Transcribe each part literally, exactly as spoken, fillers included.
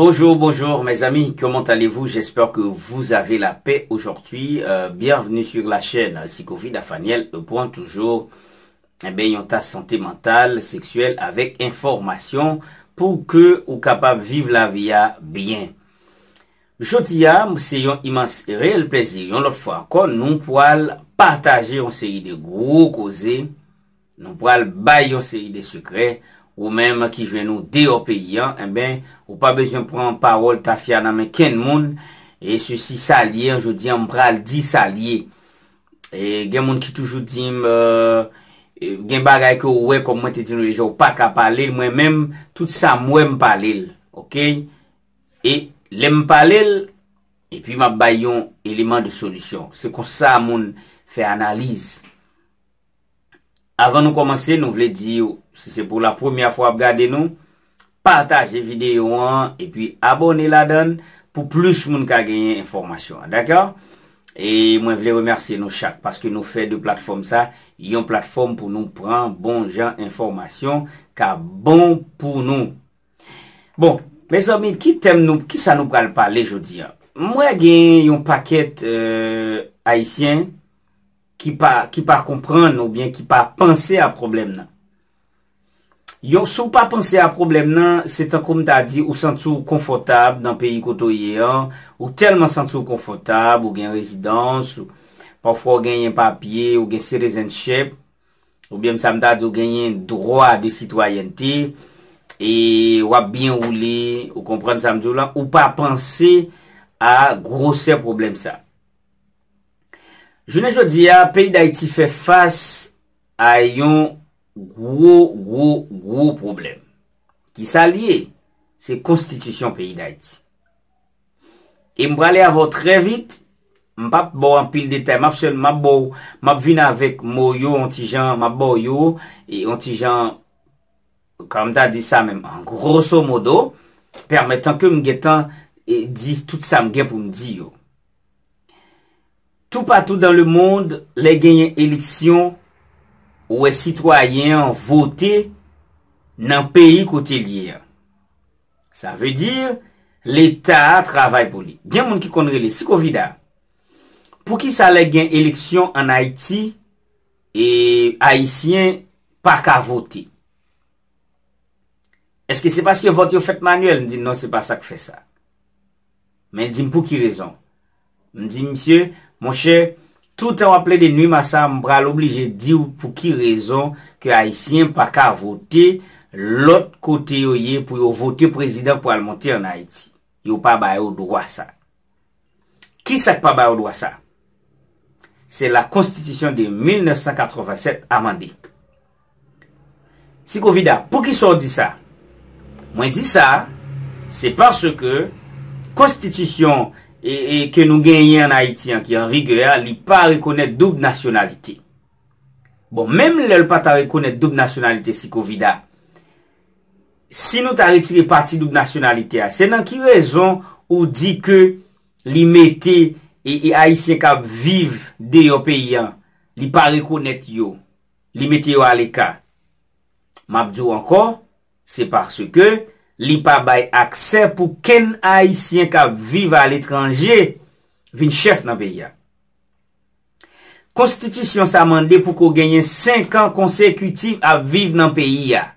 Bonjour, bonjour mes amis, comment allez-vous? J'espère que vous avez la paix aujourd'hui. Euh, bienvenue sur la chaîne Sikovi Dafaniel, euh, pour toujours eh ben, yon tas sante mantal, seksyèl avèk enfòmasyon pou ke ou kapab viv lavi a byen. Jodi a, se yon imans e reyèl plezi, yon lòt fwa ankò, nou pwal pataje yon seri de gwo koze, nou pwal bay yon seri de sekrè, ou menm ki jwenn ou deyò peyi an, enben, ou pa bezwen pran pawòl tafya nan men kenn moun, e sesi sa l ye, jodi a, m pral di sa l ye. E gen moun ki toujou di m, euh, e gen bagay ke w wè kòm mwen te di nou deja, ou pa ka pale l, mwen menm, tout sa m wè m pale l, oke? E lè m pale l, epi m ap bay yon eleman de solisyon. Se konsa moun fè analiz. Avan nou kòmanse, nou vle di w, si se pou la premyè fwa w ap gade nou, pataje videyo an, epi abòne ladan l pou plis moun ka genyen enfòmasyon an, dakò? E mwen vle remèsye nou chak paske nou fè de platfòm sa yon platfòm pou nou pran bon jan enfòmasyon ka bon pou nou. Bon, mezanmi, ki tèm nou, ki sa nou pral pale jodi a? Mwen gen yon pakèt, euh, Ayisyen ki pa, ki pa konprann oubyen ki pa panse a pwoblèm nan. Yon, si w pa panse a pwoblèm nan, se tankou m ta di ou santi w konfòtab nan peyi kote w ye an, ou tèlman santi w konfòtab, ou gen rezidans, ou, pafwa w genyen papye, ou gen citizenship, oubyen sa m ta di w genyen dwa de sitwayènte, e w ap byen woule, ou konprann sa m di w la, ou pa panse a gwosè pwoblèm sa. Jounen jodi a, peyi Dayiti fè fas a yon gwo, gwo, gwo pwoblèm. Kisa l ye? Se konstitisyon peyi Dayiti. E m prale avè w trè vit, m p ap ba w anpil detay, m ap sèl, m ap ba w, m ap vin avèk mo yo, yon ti jan, m ap ba w yo, e yon ti jan, kòm m ta di sa menm, an grosso modo, pèmètan ke m gentan, e, di tout sa m gen pou m di yo. Toupatou dans le monde, lè genyen eleksyon, ou wè sitwayen an vote nan peyi kote l ye an. Sa vle di, Leta a travay pou li. Gen moun ki konn rele Sikovida. Poukisa lè gen eleksyon ann Ayiti, e Ayisyen pa ka vote? Èske se paske vòt yo fèt manyèl? M di non, se pa sa k fè sa. Men di m pou ki rezon. M di, misye, monchè, toutan w ap plede nwi m a sa, m pral oblije di w pou ki rezon ke Ayisyen pa ka vote lòt kote yo ye pou yo vote prezidan k pral monte ann Ayiti. Yo pa ba yo dwa sa. Kisa k pa ba yo dwa sa? Se la Constitution de mil nèf san katrevennsèt amande. Sikovida, poukisa w di sa? Mwen di sa, se paske konstitisyon e, e, ke nou genyen ann Ayiti an ki an vigè a, li pa rekonèt doub nasyonalite. Bon, menm lè l pa ta rekonèt doub nasyonalite Sikovida, si nou ta retire pati doub nasyonalite a, se nan ki rezon ou di ke li mete e, e Ayisyen k ap viv deyò peyi an, li pa rekonèt yo, li mete yo aleka? M ap di w ankò, se paske li pa bay aksè pou kenn Ayisyen k ap viv aletranje vin chèf nan peyi a. Konstitisyon sa mande pou ko genyen senk an konsekitif ap viv nan peyi a.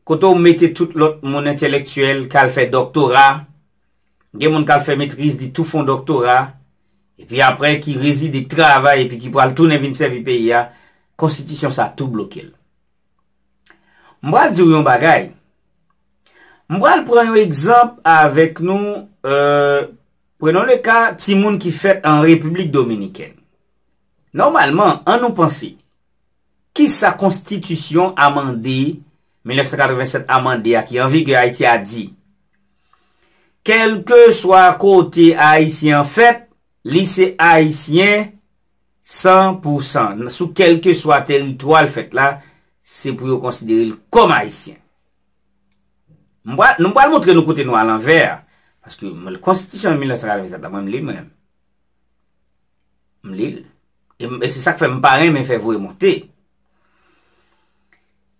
Kote w mete tout lòt moun entèlektyèl k al fè dòktora, gen moun k al fè metriz, li tou fè yon dòktora, epi apre ki rezide, k travay, epi ki pral tounen vin sèvi peyi a, konstitisyon sa tou bloke l. M pral di w yon bagay. M pral pran yon egzanp avèk nou, euh, prenons le cas timoun ki fèt an Repiblik Dominikèn. Nòmalman, an nou panse, kisa konstitisyon amande, mil nèf san katrevennsèt amande a ki an vigè Ayiti a di? Kèlkeswa kote Ayisyen an fèt, li se Ayisyen san pou san. Sou kèlkeswa teritwa l fèt la, se pou yo konsidere l kòm Ayisyen. M pral, nou pral montre nou kote nou al anvè a. Paske mwen, konstitisyon mil nèf san katrevennsèt la, mwen, m li l mwen menm. M li l. E, m- e se sa k fè m pa renmen fè voye monte.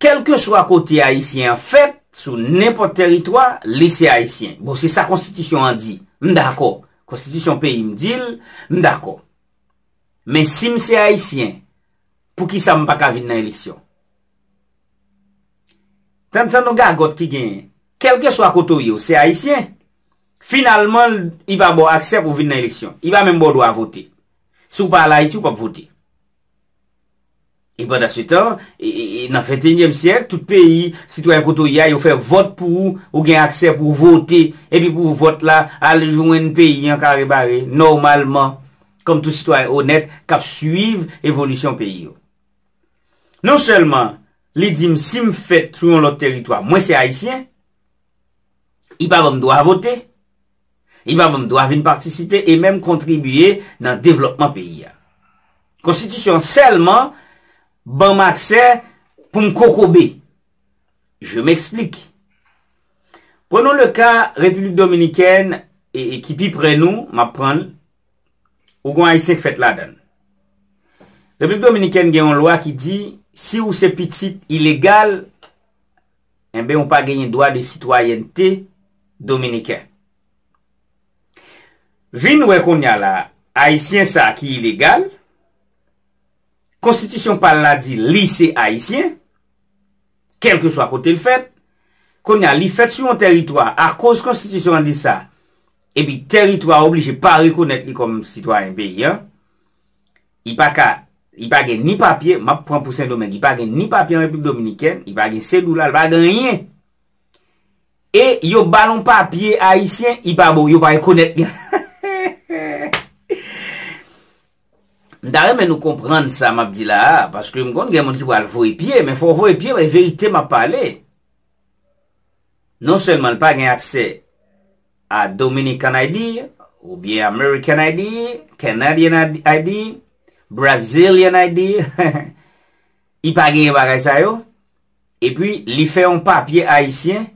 Kèlkeswa kote Ayisyen an fèt, sou nenpòt tèritwa, li se Ayisyen. Bon, se sa konstitisyon an di. M dakò. Konstitisyon peyi m di l, m dakò. Men si m se Ayisyen, poukisa m pa ka vin nan eleksyon? Tann, tann yon gagòt ki genyen. Kèlkeswa kote w ye, w se Ayisyen. Finalman, li pa ba w aksè pou w vin nan eleksyon. Li pa menm ba w dwa vote. Si w pa al Ayiti, w p ap vote. E pandan se tan, e, e, e, nan venteyinyèm syèk, tout peyi, sitwayen kote w ye a, yo fè vòt pou ou, ou gen aksè pou w vote, epi pou vòt la al jwenn peyi an kare bare, nòmalman, kòm tout sitwayen onèt k ap swiv evolisyon peyi yo. Non sèlman li di m si m fèt sou yon lòt tèritwa, mwen se Ayisyen, li pa ban m dwa vote, li pa ban m dwa vin patisipe e menm kontribiye nan devlòpman peyi a. Konstitisyon an sèlman ban m aksè pou m kokobe. Je m'explique. Prenons le cas République Dominicaine, e, e ki pi pre nou, m ap pran l, ou gon Ayisyen k fèt ladan l. Repiblik Dominikèn gen yon lwa ki di, si ou se pitit ilegal, enben, ou pa genyen dwa de sitwayènte dominiken. Vin wè kounye a la, Ayisyen sa a ki ilegal, konstitisyon pa l la di li se Ayisyen, kèlkeswa kote l fèt. Kounye a, li fèt sou yon tèritwa, akoz konstitisyon an di sa, epi tèritwa a oblije pa rekonèt li kòm sitwayen peyi an, li pa ka, li pa gen ni papye, m ap pran pou Sendomeng, li pa gen ni papye an Repiblik Dominikèn, li pa gen sedula, li pa gen anyen. E yo ba l yon papye ayisyen, li pa bon, yo pa rekonèt li. M ta renmen nou konprann sa m ap di la a, paske m konn gen moun ki pral voye pye, men fò w voye pye, men verite m ap pale. Non sèlman l pa gen aksè a Dominican I D, oubyen American I D, Canadian I D, Brazilian I D, li pa genyen bagay sa yo, epi li fè yon papye ayisyen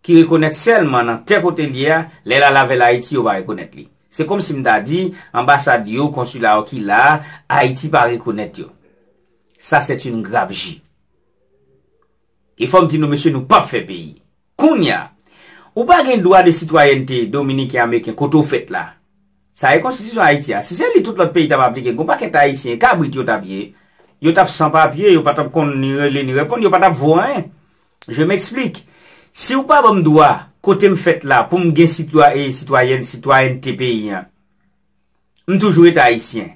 ki rekonèt sèlman nan tè kote l ye a, lè l al avè l Ayiti, yo pa rekonèt li. Se kòmsi m ta di, anbasad yo, konsila yo ki la a, Ayiti pa rekonèt yo. Ça, c'est une grave J. E fò m di nou, mesye, nou p ap fè peyi. Kounye a, ou pa gen dwa de sitwayènte dominiken, ameriken, kote w fèt la. Sa e konstitisyon Ayiti a. Si se li tout lòt peyi t ap aplike, gon pakèt Ayisyen, kabrit yo t ap ye. Yo t ap san papye, yo pa t ap konn ni rele ni reponn, yo pa t ap vo anyen. Je m'explique. Si w pa ban m dwa, kote m fèt la, pou m gen sitwa-, e, sitwayèn, sitwayènte peyi an, m toujou rete Ayisyen.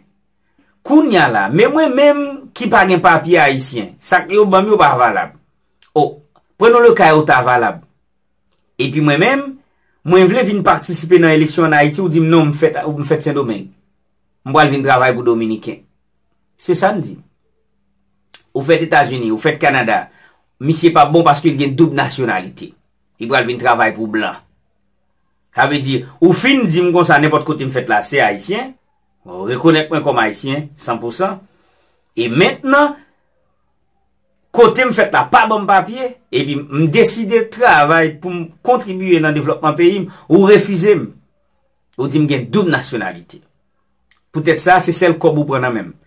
Kounye a la, men mwen menm ki pa gen papye ayisyen, sa k yo ban m yo pa valab. O, prenons le cas yo ta valab. Epi mwen menm, mwen vle vin patisipe nan eleksyon ann Ayiti, ou di m non, m fèt, m fèt Sendomeng. M pral vin travay pou Dominiken. Se sa m di. Ou fèt Etazini, ou fèt Kanada. Misye pa bon paske l gen doub nasyonalite. Li pral vin travay pou blan. Sa vle di, ou fin di m konsa, nenpòt kote m fèt la, se ayisyen. Ou rekonèt mwen kòm ayisyen, san pou san. E mentnan, kote m fèt la pa ban m papye, epi m deside travay pou m kontribiye nan devlòpman peyi m, ou refize m. Ou di m gen doub nasyonalite. Poutèt sa, se sèl kòb ou pran nan men m. Ou konprann?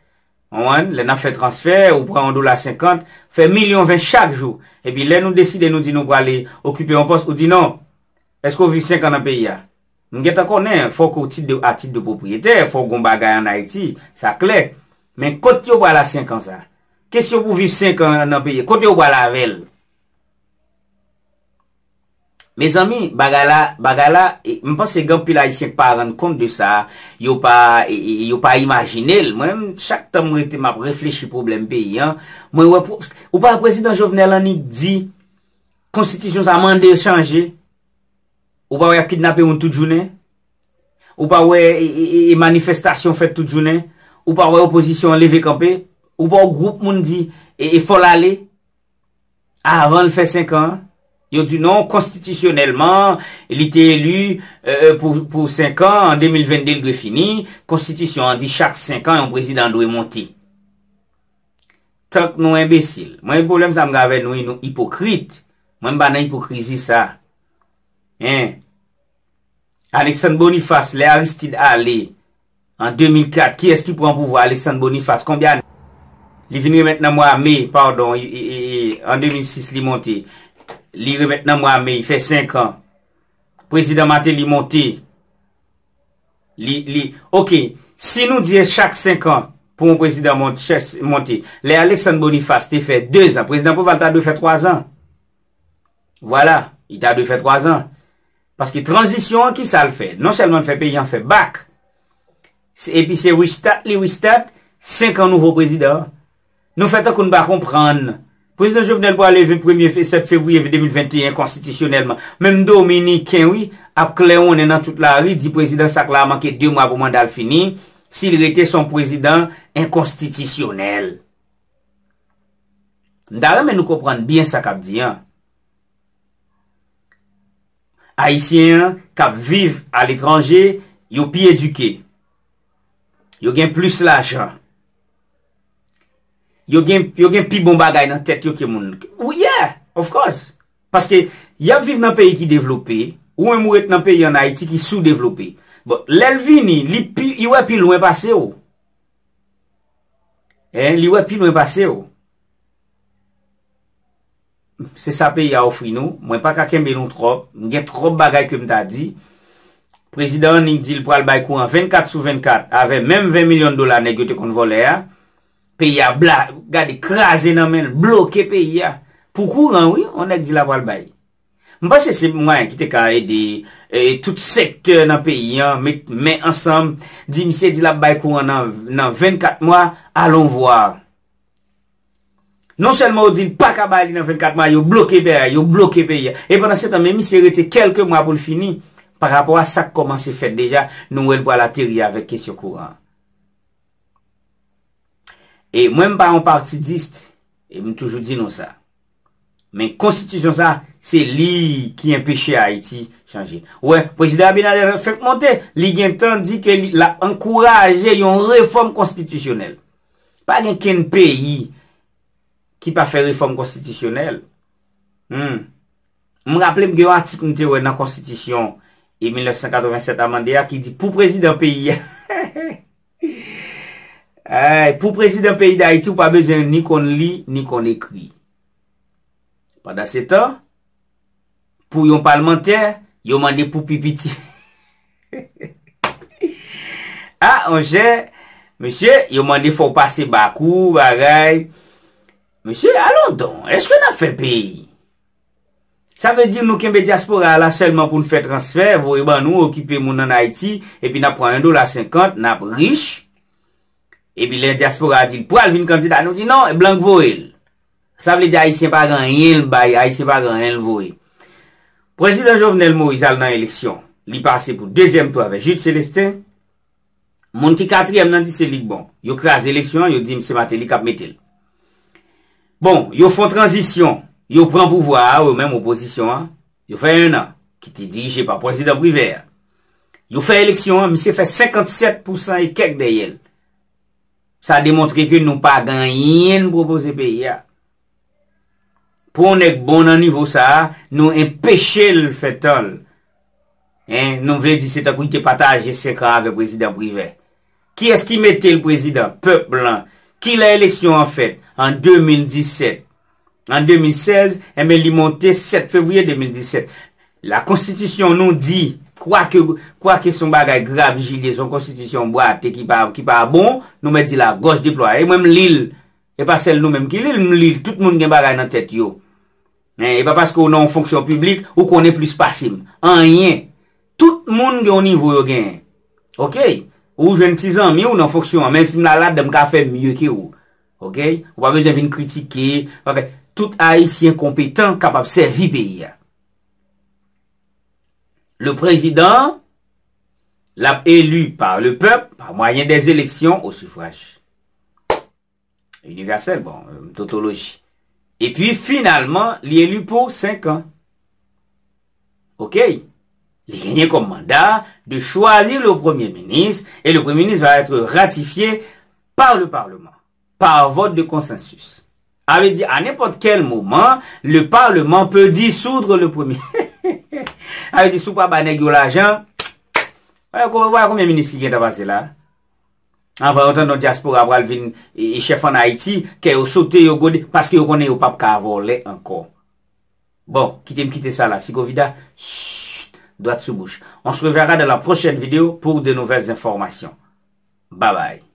Lè n ap fè transfè, ou pran yon dola senkant, fè milyon ven chak jou. Epi lè nou deside nou di nou prale okipe yon pòs, ou di non. Èske w viv senk an nan peyi a? M gentan konnen, fòk ou tit de, a tit de pwopriyetè, fòk gon bagay ann Ayiti, sa klè. Men kot yo pral a senk an sa? Kesyon pou viv senk an nan peyi, kote yo pral avè l? Mezanmi, bagay la, bagay la, e, m panse gen anpil Ayisyen k pa rann kont de sa, yo pa, e, e, yo pa imajine l. Mwen menm, chak tan m rete, m ap reflechi pwoblèm peyi an, mwen wè, pou, ou pa wè prezidan Jovenel annik di, konstitisyon sa mande chanje. Ou pa wè y ap kidnape moun tout jounen? Ou pa wè, e, e, e, e manifestasyon fèt tout jounen? Ou pa wè opozisyon an leve kanpe? Ou pa wè gwoup moun di, e, e fò l ale? Avan l fè senk an, yo di non, konstitisyonèlman, li te eli, e, e, pou, pou senk an, an de mil vennde l dwe fini, konstitisyon an di chak senk an, yon prezidan dwe monte. Tank nou enbesil. Mwen, pwoblèm sa m gen avè nou, nou ipokrit. Mwen, m pa nan ipokrizi sa. Hein? Alexandre Boniface, lè Aristide ale an de mil kat, kiyès ki pran pouvwa? Alexandre Boniface, konbyen ane? Li vin remèt nan mwa me, padon, e, e, e, e, an de mil sis li monte. Li remèt nan mwa me, li fè senk an. Prezidan Martelly monte. Li, li, oke, si nou di chak senk an pou yon prezidan mont-, chèf monte, lè Alexandre Boniface te fè de zan, prezidan Préval ta dwe fè twa zan. Vwala, li ta dwe fè twa zan. Paske tranzisyon an, ki sa l fè? Non sèlman l fè peyi an fè bak, se, epi se restart li restart, senk an nouvo prezidan. Nou fè tankou n pa konprann. Prezidan Jovenel pral leve premye fe-, sèt fevriye de mil venteyen konstitisyonèlman. Menm Dominiken, wi, ap klèwonnen nan tout lari, di prezidan sa k la manke de mwa pou manda l fini. Si l rete, se yon prezidan enkonstitisyonèl. M ta renmen nou konprann byen sa k ap di an. Ayisyen an k ap viv aletranje, yo pi edike. Yo gen plis lajan. Yo gen, yo gen pi bon bagay nan tèt yo ke moun. Wi, yeah, of course. Paske y ap viv nan peyi ki devlope, ou menm ou ret nan peyi ann Ayiti ki soudevlope. Bon, lè l vini, li pi, li wè pi lwen pase w. Hein, li wè pi lwen pase w. Se sa peyi a ofri nou. Mwen pa ka kenbe nou twòp. M gen twòp bagay ke m ta di. Prezidan annik di l pral bay kouran vennkat sou vennkat avè menm ven milyon dola nèg yo te konn vòlè a. Peyi a bla, gade, kraze nan men l, bloke peyi a. Pou kouran, wi, yon nèg di l ap pral bay. M panse se mwayen ki te ka ede, eh, tout sektè nan peyi an met men ansanm, di misye di l ap bay kouran nan, nan vennkat mwa, alon vwa. Non sèlman yo di l pa ka bay li nan vennkat mwa, yo bloke peyi a, yo bloke peyi a. E pandan se tan, men misye rete kèlke mwa pou l fini. Pa rapò a sa k kòmanse fèt deja, nou wè l pral ateri avèk kesyon kouran an. E mwen, m pa yon partidis, e m toujou di nou sa. Men konstitisyon sa, se li ki enpeche Ayiti chanje. Ou wè, prezidan Abinader fèk monte, li gentan di ke li, l ap ankouraje yon refòm konstitisyonèl. Pa gen kenn peyi ki pa fè refòm konstitisyonèl. Hmm. M raple m gen yon atik m te wè nan konstitisyon e mil nèf san katrevennsèt amande a ki di pou prezidan peyi a. Ay, pou prezidan peyi Dayiti, ou pa bezwen ni konn li, ni konn ekri. Pandan se tan, pou yon palmantè, yo mande pou pi piti. Ah, monchè, mesye, yo mande fò w pase bak ou, bagay. Mesye, alon don, èske n ap fè peyi? Sa vle di nou kenbe dyaspora a la sèlman pou n fè transfè, voye ban nou, okipe moun ann Ayiti, epi n ap pran yon dola senkant, n ap rich. Epi lè dyaspora a di l pral vin kandida, nou di non, e blan k voye l. Sa vle di Ayisyen pa gen anyen l bay, Ayisyen pa gen anyen l voye. Prezidan Jovenel Moïse al nan eleksyon. Li pase pou dezyèm tou avèk Jude Célestin. Moun ki katriyèm nan di se li k bon. Yo kraze eleksyon an, yo di se Martelly k ap mete l. Bon, yo fè yon tranzisyon. Yo pran pouvwa a, yo menm opozisyon an. Yo fè en an, ki te dirije pa prezidan Privè a. Yo fè eleksyon an, misye fè senkannsèt pousan e kèk dèyè l. Sa demontre ke nou pa gen anyen n pwopoze peyi a. Pou yon nèg bon nan nivo sa a, nou enpeche l fè tan l. Hein, nou vle di se tankou li te pataje senk an avèk prezidan Privè. Kiyès ki mete l prezidan? Pèp lan. Kilè eleksyon an fèt? An de mil disèt. An de mil sèz, enben, li monte sèt fevriye de mil disèt. Lakonstitisyon nou di, kwake, kwake se yon bagay grav, jilye, se yon konstitisyon bwate ki pa, ki pa bon, nou mèt di l a gòch deplwaye. Mwen, m li l. E pa sèl nou menm ki li l, m li l, tout moun gen bagay nan tèt yo. Men, e pa paske w nan yon fonksyon piblik, ou konnen plis pase m. Anyen. Tout moun gen yon nivo yo genyen. Oke? Ou jwenn ti zanmi w nan fonksyon an, menm si m la ladan, m ka fè mye ke ou. Oke? Ou pa bezwen vin kritike. Oke? Tout Ayisyen konpetan kapab sèvi peyi a. Le président, l ap eli par le peuple, par moyen des élections au suffrage universel, bon, euh, totoloji. Epi, finalman, li eli pou senk an. Oke? Li genyen kòm manda de choisir le Premier ministre, et le Premier ministre va être ratifié par le Parlement, par vote de consensus. Sa vle di, à n'importe quel moment, le Parlement peut dissoudre le Premier. Sa vle di, si w pa bay nèg yo lajan, wè, kon-, wè konbyen minis ki gentan pase la? Anvan yo tande yon dyaspora pral vin, e, e, chèf ann Ayiti, kè yo sote, yo gode, paske yo konnen yo p ap ka vòlè ankò. Bon, kite m kite sa la. Sigovida, chut, dwat sou bouch. On se reverra dans la prochaine vidéo pour de nouvelles informations. Bye bye.